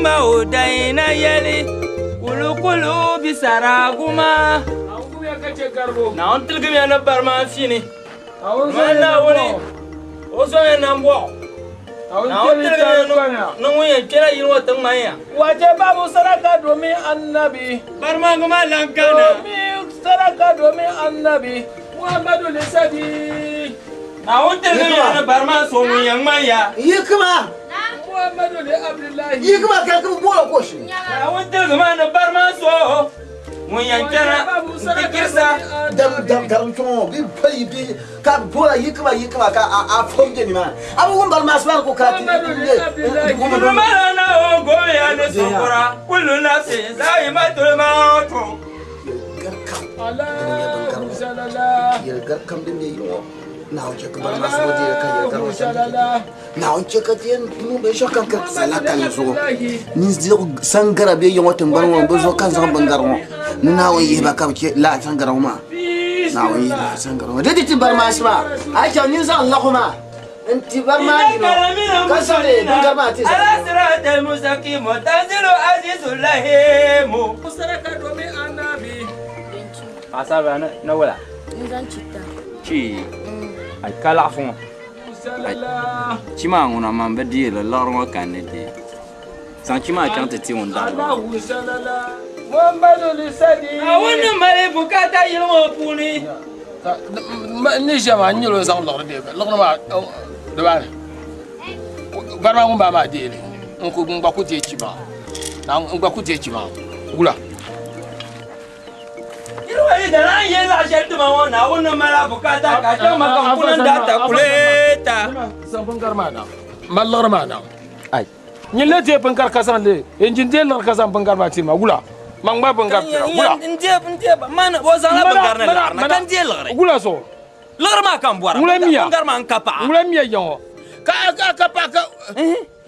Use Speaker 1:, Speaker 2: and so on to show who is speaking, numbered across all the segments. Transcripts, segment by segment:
Speaker 1: Ma o dayina yɛli, Kulukulu bi saraguma. Naawuni tiligimiya ni bari maa fini. Maa Naawuni, o zoya nambɔɣu. Naawuni tiligimiya ni ŋun yɛn kpɛla yili ŋɔ ti ŋmani ya.
Speaker 2: Wache babu saraka domin annabi.
Speaker 1: Barimaŋ maa lan kana.
Speaker 2: Domin saraka domin annabi. Muhammadu lisadi.
Speaker 1: Naawuni tiligimiya ni bari maa so ŋun yɛn ŋmani ya.
Speaker 3: Yikima.
Speaker 2: Muhammadu li Abdullahi.
Speaker 3: Yikima ka ki bɔra ko shi.
Speaker 1: Naawuni tiligimiya ni bari maa so ŋun yɛn kpɛna nti kirisa.
Speaker 3: Dam dam garim chuŋɔ bi pali bi ka bɔra yikima yikima ka a a fom je nimaani. A bi wum bari maa sibani ko ka ti
Speaker 1: Kulumala Naawuni gomiya ni sokora kullu nafsin za'imatul maut.
Speaker 2: Allahu salala.
Speaker 3: Yɛli kam din be yili ŋɔ Naawuni chɛ ka bari maa so deei ka yɛli garim shɛm
Speaker 2: Salala.
Speaker 3: Naawuni chɛ ka ti yɛn niŋ binshɛɣu kam ka sala kali zuɣu ninvuɣ sangara bɛ yiŋɔ tiŋgbani ŋɔ bɛ zuɣu ka n zaŋ bingari ŋɔ ni Naawuni yihi ba ka bɛ chɛ laa sangara ŋɔ maa Naawuni yihi ba sangara ŋɔ di di ti bari maa si maa a yi chaŋ nyin zaŋ laɣu maa n ti bari maa yino ka zaŋ bingari maa ti zaŋ
Speaker 1: Ala siratal mustaqim tanzilu azizul rahim.
Speaker 2: Saraka domin annabi.
Speaker 1: Paɣasaribila na wala
Speaker 4: N zaŋ chita.
Speaker 1: chi ai ka laɣafu ŋɔ
Speaker 2: Salala.
Speaker 1: chi maa ŋuna man bi deeri liɣiri ŋɔ ka n ni deei zaŋ chi maa chaŋ ti ti ŋun daɣiri ŋɔ.
Speaker 2: Allahu salala. Muhammadu lisadi.
Speaker 1: Naawuni ni mali bukaata yili ŋɔ puuni.
Speaker 2: N ni ʒiya maa n nyɛla o zaŋ liɣiri deei liɣiri maa dibaani bari maa ŋun baa maa deei li n ku n gba ku deei chi maa n gba ku deei chi maa wula.
Speaker 1: Niriba yi dana n yɛn laɣ shɛli tima ŋɔ Naawuni ni mali a bukaata ka a chaŋ ma ka n kuna n daa ta kuli ta.
Speaker 2: Zaŋ bingari maa na mali liɣiri maa na
Speaker 1: Ai.
Speaker 2: nyin le deei bingari ka zaŋ li nyin deei liɣiri ka zaŋ bingari maa ti ma wula man ŋma bingari tira wula.
Speaker 1: N deei n deei man o zaŋla bingari ni liɣiri na ka n deei liɣiri.
Speaker 2: Wula zuɣu.
Speaker 1: Liɣiri maa ka n bɔra.
Speaker 2: Ŋuna miya.
Speaker 1: Bingari maa n ka paɣa.
Speaker 2: Ŋuna miya ya ŋɔ ka a ka paɣa ka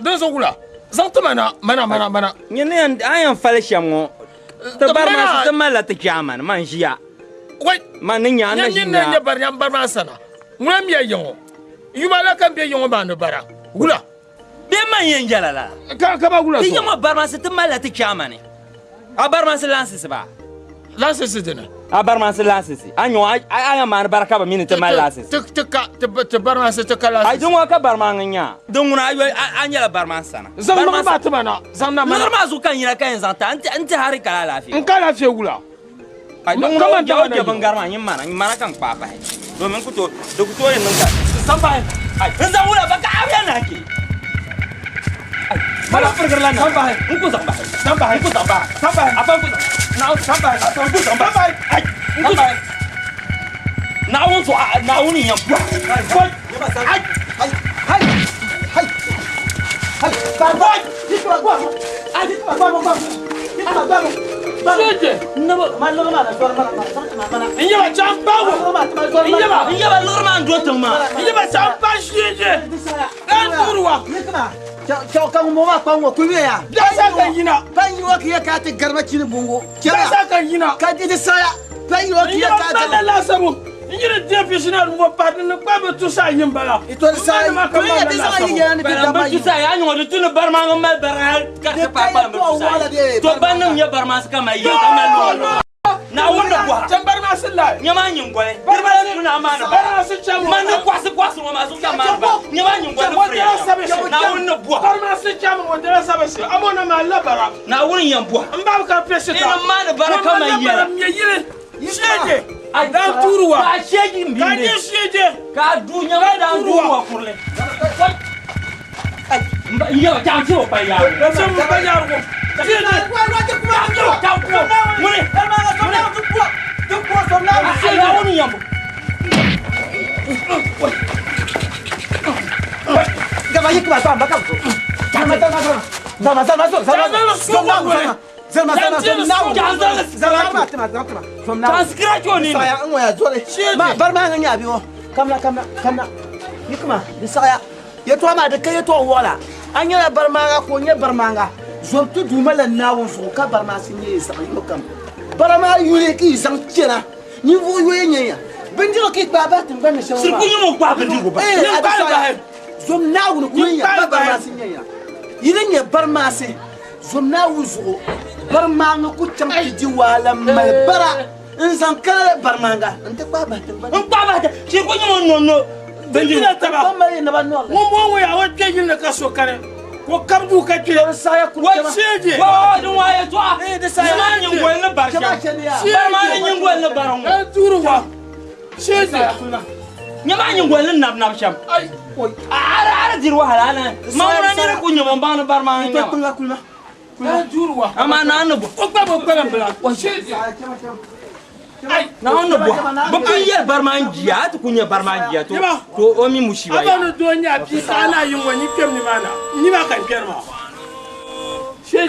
Speaker 2: din zuɣu wula zaŋ ti ma na mana mana mana.
Speaker 1: Nyin ni yɛn a yɛn fali shɛm ŋɔ ti bari maa ti malila ti chairman man ʒiya.
Speaker 2: Wai.
Speaker 1: Man ni nya a na ʒi
Speaker 2: Nyin na
Speaker 1: nya.
Speaker 2: nyɛ bari nyam bari maa sana ŋuna miya ya ŋɔ yuma la ka n be ya ŋɔ maa ni bara wula.
Speaker 1: Bee man yɛn yɛla lala.
Speaker 2: Ka ka ba wula
Speaker 1: Ti
Speaker 2: zuɣu.
Speaker 1: ya ŋɔ bari maa si ti malila ti chairman. A bari maa si lansisi ba.
Speaker 2: Lansisi dini.
Speaker 1: A bari maa si lansisi. A nyɔ a a yɛn maani bara ka bi mi ni ti mali lansisi.
Speaker 2: Ti ti ka ti ti bari maa si ti ka
Speaker 1: Ai
Speaker 2: lansisi.
Speaker 1: din ŋɔ ka bari maa ŋun nya. Din ŋuna a yoli a nyɛla bari maa sana.
Speaker 2: Zaŋ liɣiri maa ti ma na zaŋ na mana.
Speaker 1: Liɣiri maa zuɣu ka n yina ka yɛn zaŋ ti a n ti hari ka la alaafee.
Speaker 2: N ka alaafee wula.
Speaker 1: Ai din ŋuna o je o je bingari maa nyin mana nyin mana ka n kpaai bahi domin n ku tooi di ku tooi niŋ ka.
Speaker 2: Zaŋ bahi.
Speaker 1: Ai n zaŋ wula ba ka a bɛ na ke. Ai mana pirigiri la na.
Speaker 2: Zaŋ bahi.
Speaker 1: N ku zaŋ bahi.
Speaker 2: Zaŋ bahi.
Speaker 1: N ku zaŋ bahi.
Speaker 2: Zaŋ bahi.
Speaker 1: Afa n ku zaŋ.
Speaker 2: Naawuni zaŋ bahi.
Speaker 1: Afa n ku zaŋ bahi.
Speaker 2: Zaŋ bahi.
Speaker 1: Ai n ku
Speaker 2: Zaŋ bahi.
Speaker 1: Naawuni zuɣu Naawuni n yɛn bɔhi. Bɔi. Ai.
Speaker 3: Hai hai hai hai ba ba yikima gba ai yikima gba gba yikima gba
Speaker 2: Sheje.
Speaker 3: Nabo ma liɣiri maa na zɔri mana ma zaŋ ti ma mana.
Speaker 2: N yaba chaŋ bawo.
Speaker 3: Liɣiri maa ti ma zɔri
Speaker 1: N
Speaker 3: mana.
Speaker 1: yaba n yaba liɣiri maa n do tiŋ maa.
Speaker 2: N yaba chaŋ pa sheje.
Speaker 3: Di saya.
Speaker 2: Dan turuwa.
Speaker 3: Yikima chaw ka ŋun maa kpaŋ ŋɔ kuli ya.
Speaker 2: Biasa ka yina.
Speaker 3: Pa yi wa kiya ka ti garima chini bungo.
Speaker 2: Biasa ka yina.
Speaker 3: Ka di di saya. Pa yi wa
Speaker 2: N
Speaker 3: kiya
Speaker 2: yaba
Speaker 3: ka
Speaker 2: mali
Speaker 3: ti
Speaker 2: laasabu. N yiri deei pishina ŋɔ pa di ni kpa bi tusa ayi n bala.
Speaker 3: Ito di saya. Kuli ya di zaŋ yi yɛla ni bi
Speaker 1: Bala
Speaker 3: dama
Speaker 1: bi
Speaker 3: yi.
Speaker 1: tusa ya nyɔŋ di tu ni bari maa ŋun mali bari hali ka
Speaker 3: Di
Speaker 1: ti paai
Speaker 3: ka
Speaker 1: kpalim bi
Speaker 3: yɛltɔɣa
Speaker 1: tusa
Speaker 3: waɣila
Speaker 1: yi.
Speaker 3: bee
Speaker 1: To ban niŋ nyɛ bari maa si ka mali yɛn ka mali lɔɣa lɔɣa. Naawuni ni bɔhira.
Speaker 2: Chaŋ bari maa si lahi.
Speaker 1: Nyɛ maa nyingoli. Diriba la tu ni a maani
Speaker 2: Bari
Speaker 1: bara.
Speaker 2: maa si chaŋ.
Speaker 1: Man ni kɔɣisi kɔɣisi ŋɔ maa zuɣu ka maani bara. Nyɛ maa nyingoli ni
Speaker 2: O
Speaker 1: firiya
Speaker 2: dala
Speaker 1: shɛm.
Speaker 2: sabisi.
Speaker 1: Naawuni ni bɔhira.
Speaker 2: Bari maa si chaŋ o dala sabisi. Amo na maa la bara.
Speaker 1: Naawuni yɛn bɔhira.
Speaker 2: N ba ka pesi
Speaker 1: Ni
Speaker 2: ta.
Speaker 1: ni maani bara ka man yɛla.
Speaker 2: Nyɛ yili. Sheje.
Speaker 1: Ai,
Speaker 2: Dan turuwa.
Speaker 1: Ka a sheegi n
Speaker 2: Ka
Speaker 1: bindi.
Speaker 2: nyɛ sheje.
Speaker 1: Ka a du nyɛ maa daan du wa kurili. Wai. Ai, n ba- n yaba chaŋ ti o pa yaagu.
Speaker 2: Sɛm ba yaarugu. Sheje.
Speaker 1: Chaŋ ti o chaŋ ku o. Ŋuni. A Naawuni yɛn bɔ.
Speaker 3: Gama yikima gba ba ka so. Zama zama zama zama zama zama zama zama zama zama
Speaker 1: Chaŋ
Speaker 3: zama ma tima zama tima zom na.
Speaker 1: Chaŋ sikira cho nini.
Speaker 3: Saya n ŋɔya zɔri. Ma bari maa ŋa bi ŋɔ. Kamna kamna kamna. Yikima di saɣaya. Yɛltɔɣa maa di ka yɛltɔɣa waɣila. A nyɛla barimaaŋa ka o nyɛ barimaaŋa. Zom ti Duuma la Naawuni zuɣu ka barimaasi nyɛ yi zaɣ yino kam. Bara maa yuli ka yi zaŋ chana. Ninvuɣ yoya nyɛ ya. Bindirigu ka yi kpaai bahi tiŋgbani ni shɛm ŋɔ maa.
Speaker 1: Siriku nyɛ ŋun kpaai bindirigu bahi.
Speaker 3: Ee, a di
Speaker 2: Nyin kpaai
Speaker 3: saɣaya.
Speaker 2: bahi.
Speaker 3: Zom Naawuni kuli
Speaker 2: Nyin
Speaker 3: nya
Speaker 2: kpaai
Speaker 3: ba
Speaker 2: bahi.
Speaker 3: barimaasi nyɛ ya. Yi ni nyɛ barimaasi. Zom Naawuni zuɣu barimaŋa ku chaŋ ti di wahala m-mali bara n-zaŋ kana barimaŋa nti kpahi bahi tiŋgbani.
Speaker 1: N kpahi bahi tiŋ, shiri ku nyɛ ŋun no no bindirigu.
Speaker 2: Ti taba.
Speaker 3: Ban mali naba nɔrili.
Speaker 2: Ŋun bɔŋɔ ŋɔ yaa o kpe yili ni ka so kani, ka o kabi duu ka kpe.
Speaker 3: Di saɣiya kuli
Speaker 1: Wa
Speaker 3: kpɛma.
Speaker 2: Sheeje.
Speaker 1: Wa wa din waa yɛltɔɣa.
Speaker 3: Eh, di saɣiya.
Speaker 1: Nimaa nyingoli ni bari
Speaker 3: Kpɛma
Speaker 1: shɛm.
Speaker 3: chani yaa.
Speaker 1: Bari maa ni nyingoli ni bari ŋɔ.
Speaker 2: Eh, tuuri wa. Sheeje.
Speaker 1: Nyɛ maa nyingoli ni nabi nabi shɛm.
Speaker 2: Ai.
Speaker 1: A di diri wahala a na. Ma ŋuna nira ku nyɛ ŋun baŋ ni bari maa
Speaker 3: Ti
Speaker 1: n nyɛma.
Speaker 3: kpiŋa kulima.
Speaker 2: Eh, tuuri wa.
Speaker 1: Amaa naa ni bɔ.
Speaker 2: O gba bi kpɛma bila. Sheeje. Ai.
Speaker 1: Naa ni bɔ. Bi pun yɛli bari maa n jia, a ti ku nyɛ bari maa jia to
Speaker 2: Nyɛma.
Speaker 1: to o mi mushiba
Speaker 2: A
Speaker 1: ya.
Speaker 2: ba ni doo nyɛ a bia saha na yi ŋɔ ni kpɛm ni maa na. Ni maa ka n kpɛri maa. Sheeje.